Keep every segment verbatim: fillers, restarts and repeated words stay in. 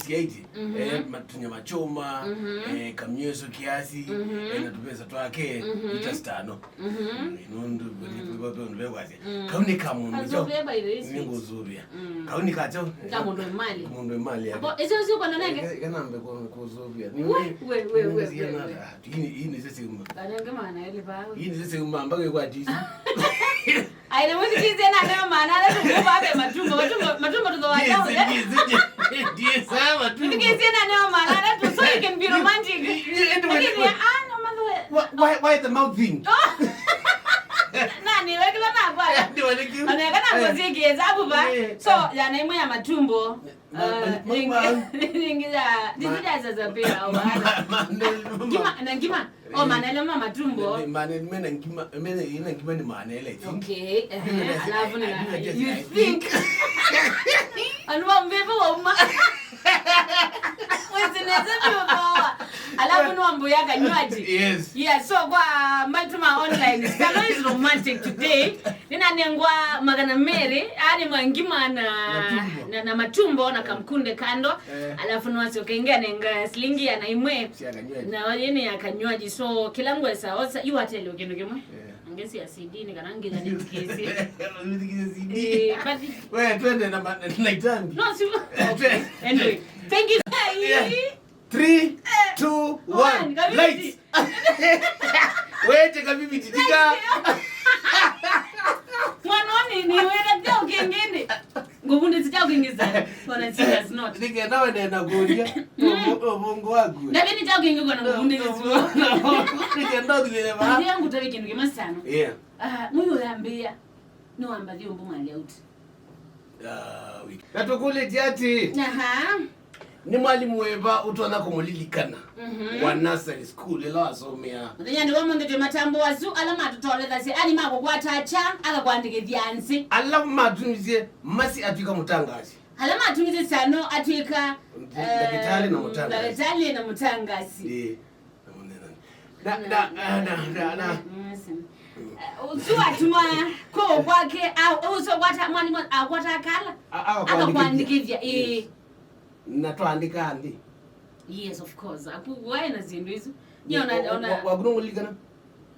Siaiti, eh, matunya machoma, eh, kamyeso kiasi, eh, na tupesa twake, lita sitano. Mm, nundu, vape undu vekwasya. Kau ni ka mundu cho. Ninguzuvia. Kau ni kacho. Ka mundu mali. Mundu mali. Apo, icio, icio kwa nanenge? Kanambe kuzuvia. We, we, we, we, we. Ini, ini sisi uma. Kanenge maana ile bao. Ini sisi uma, mpaka kwa tisi. Ai, na mũthikĩĩsye na neo maana ala tũkũva ve matumbo, matumbo, matumbo tũthooa kyaũ, eh? Ndiesa matumbo. Mũthikĩĩsye na neo maana ala tũ, so you can be romantic. Lakini, ah, no, mathoe. Why, why the mouthing? Nani, wekĩla nakwa. Ndiwanikiu. Onekana ngũthikĩĩsya avuva. So, yana imwe ya matumbo. Ringi ya, ndizijaza za pia. Ngima, na ngima. Oh, manele ma matumbo. Manele mena ngima, mena ina ngima ni manele, I think. Okay, ehe, alafu ni, you think. Anua mbevo wa uma. Wezineze mbevo wa. Alafu ni wambo ya kanywaji. Yes. Yeah, so kwa matuma online, Stano is romantic today. Ninanengwa magana meri, yani mwa ngima na, na, na matumbo na kamkunde kando. Alafu nwasioka ingi anenga silingi ya na imwe. Na yene ya kanywaji. So, kila ngwesa, osa, yu atele kindu kimwe. Ngesi ya C D ni kana ngila ni kesi. Nithikise C D. Eh, but we, twende na ma-, na itambi. No, si. Okay. Anyway, thank you. Yeah. Three, two, one, lights. Wete kabibiti tika. Mwana ni, ni wera teo kengene. Nguvundĩsye kyaũ kĩngĩ Stano? On a serious note. Nĩkenda wende na kũlya ũvũngũ waku. Ndavye nĩ kyaũ kĩngĩ ũkwenda nguvundĩsye? Nĩkenda ũthilĩle vaa. Ndio ngũtavye kĩndũ kĩmwe Stano. Yeah. Ah, mũyo yambĩĩa. Nĩ wambathi ũmbũ mwali out. Ah, we. Na tũkũlĩtye atĩ, aha, nĩ mwalimũ wĩva ũtonya kũmũlilikana wa nursery school ĩla wasomea? Mũthenya nĩ wa mũnthĩ twĩ matambo asu ala matũtolethasya ani makũkwata kya akakwandĩkĩthya nzĩ. Ala matumisye Masi atw'ĩka mũtangaasi. Ala matumisye Stano atw'ĩka, ndakĩtalĩ na, eh, mũtangaasi. Ndakĩtalĩ na mũtangaasi. Ĩĩ. Na, na, na, na, na, na. Yes. Eh, ũsu atuma kũũ kwake, a-, ũsu akwata, mwalimũ akwata kala, a-, akakwandĩkĩthya. Akakwandĩkĩthya, ĩĩ. Yes. Na twaandĩkaa nthĩ. Yes, of course. Aku, waĩ na syĩndũ isu. Nĩ ona, wa-, ona wa-, waku nũmũlilikana?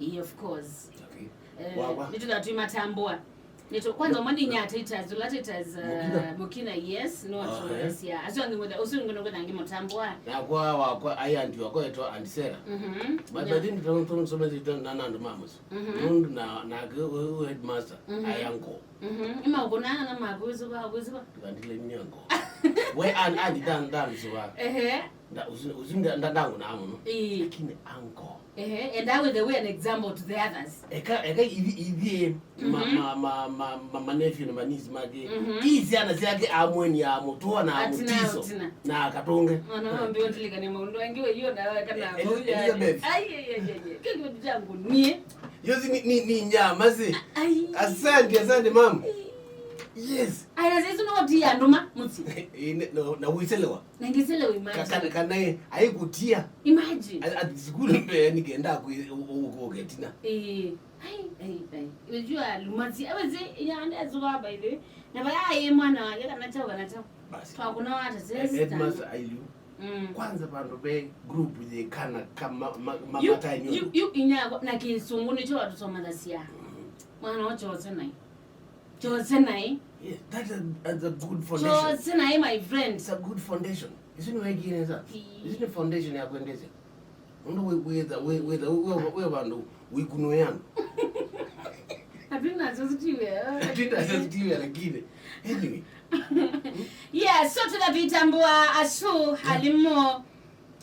Ĩĩ, of course. Okay. Eh, wakwa. Nĩtũthaa tũimatambũa. Nĩtũ-, kwanza, mwa ninya Titus, ũla Titus, uh, Mukina. Mukina, yes, no, okay. Atũelesya. Asu angĩ ngwenda, ũsu ngwenda ngwenda angĩ mũtambũa. Nakwa wakwa, ai aunty wakwa etwa Aunty Sarah. Mhm. But, yeah, but then tũtũ, tũtũ, tũtũ, na, na andũ ma mũsyĩ. Mhm. Nũndũ na, na, we, we headmaster, mhm, ai uncle. Mhm. Ima ũkũnana na maku, wĩsũva, wĩsũva. Ndikandile ni uncle. We, and, and, dan, dan, sũva. Ehe. Nda-, ũsu, ũsu nda-, nda-, ndangũnaa mũno. Ĩĩ. Lakini uncle. Ehe, and I will the way an example to the others. Eka, eka ithi-, ithiĩ ma-, mhm, ma-, ma-, ma-, ma-, ma nephew na ma niece make. Mhm. Ii syana syake amweni ya mũtũa na amũtiso. Atina, atina. Na akatũnge. Ona wambe ũndilikane maũndũ angĩ we yu na kana. E-, Eli-, Elizabeth. Ai, ai, ai, ai, ai. Kĩngĩ kyangu nie. Yosi ni, ni, ni nyama si. Ai. Asante, asante, mama. Ai. Yes. Ai, na sisi no tia nduma, mutsi. Eh, ne-, no, na uiselewa. Na ngiselewa, imagine. Ka-, kana, kana, eh, aikutia. Imagine. A-, at school mbe nikenda ku-, u-, u-, u-, uketina. Eh, ai, ai, ai. Unajua lumazi, awe zi, ya, ndezo, by the way. Na baya, ye mwana wake, kana chao, kana chao. Basi. Twakũna wata, eh, zesita. Headmaster ailu. Mm. Kwanza vandu ve group yikana kama, ma-, ma-, yu, matae nyondo. Yu, yu inyako, na kĩsũngũ nĩkyo watũsomathasya. Mm. Mwana wa Jose nai. Jose nai. Yeah, that is, that's a good foundation. Jose nai, my friend. It's a good foundation. Isu nĩ waikĩe nesa. Ii. Isu nĩ foundation ya kwendesya. Ũndũ wĩ, wĩtha, wĩ, wĩtha, wĩ, wĩ, wĩ vandũ wĩkunũĩanũ. Hatuna sensitive. Hatuna sensitive, lakini. Anyway. Yeah, so tũthaa twĩtambũa asu, yeah, alimũ.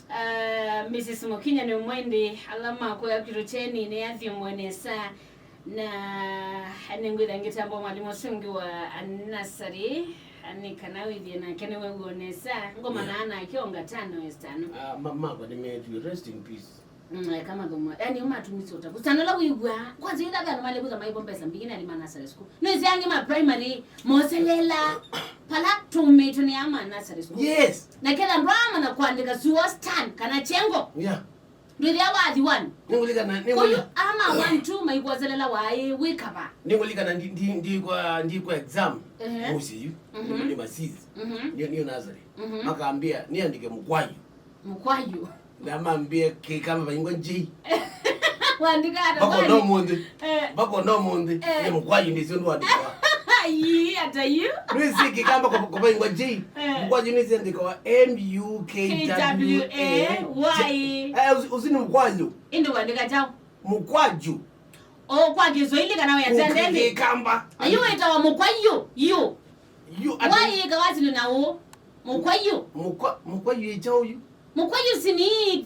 Uh, Missus Mukinya nĩ ũmwe ĩndĩ ala makwĩa kĩtũ kyeni nĩ athimwe nesa, na nĩngwĩtha ngĩtambũa mwalimũ ũsu ũngĩ wa nasarĩ, nĩ kana wĩthĩe nake nĩwew'o nesa, ngomana, yeah, nake o ngatano ĩtano. Ah, ma-, makwa nĩmeetiwe, rest in peace. Mm, eka mathomo. Yani, ũmatumisye ũtaku. Sana ũla wĩw'a, kwanza ĩla ve andũ malekwĩtha maivo mbesa mbingĩ nĩ alimũ ma nasarĩ school. Nĩsĩ angĩ ma primary, moselela, pala tũmĩtwe nĩ ama nasarĩ school. Yes. Na kĩla ndwamanya kũandĩka suo stand kana chengo. Yeah. Ndwĩthĩa wathi one. Nĩngũlikana, nĩngũli- kũyu ama one, two maikwoselela waĩ wĩkava. Nĩngũlikana ndi, ndi, ndi kwa, ndi kwa exam. Ehe. Mũsyĩ yu. Mhm. Nĩ masizi. Mhm. Nĩ, nĩ nasarĩ. Mhm. Makambĩa nĩandĩke Mũkwaju. Mũkwaju. Na mambĩa Kĩkamba vaingwa J. Wandĩka ata? Mpaka ona ũmũnthĩ. Eh. Mpaka ona ũmũnthĩ. Eh. Nĩ Mũkwaju nĩsyo ndwandĩkawa. Ii, ata yu? Nĩsĩ Kĩkamba kũvaingwa J. Eh. Mũkwaju nĩsĩ andĩkawa M U K W A Y. Eh, ũsu nĩ Mũkwaju. Ĩndĩ wandĩka kyaũ? Mũkwaju. O kwa Kiswahili kana wĩasya ndeni? Kĩkamba. Na yu wĩtawa Mũkwaju, yu. Yu, ata- Wai ĩka wasilu na ũ. Mũkwaju. Mũkwa-, Mũkwaju ĩkya ũyu? Mũkwaju si nĩ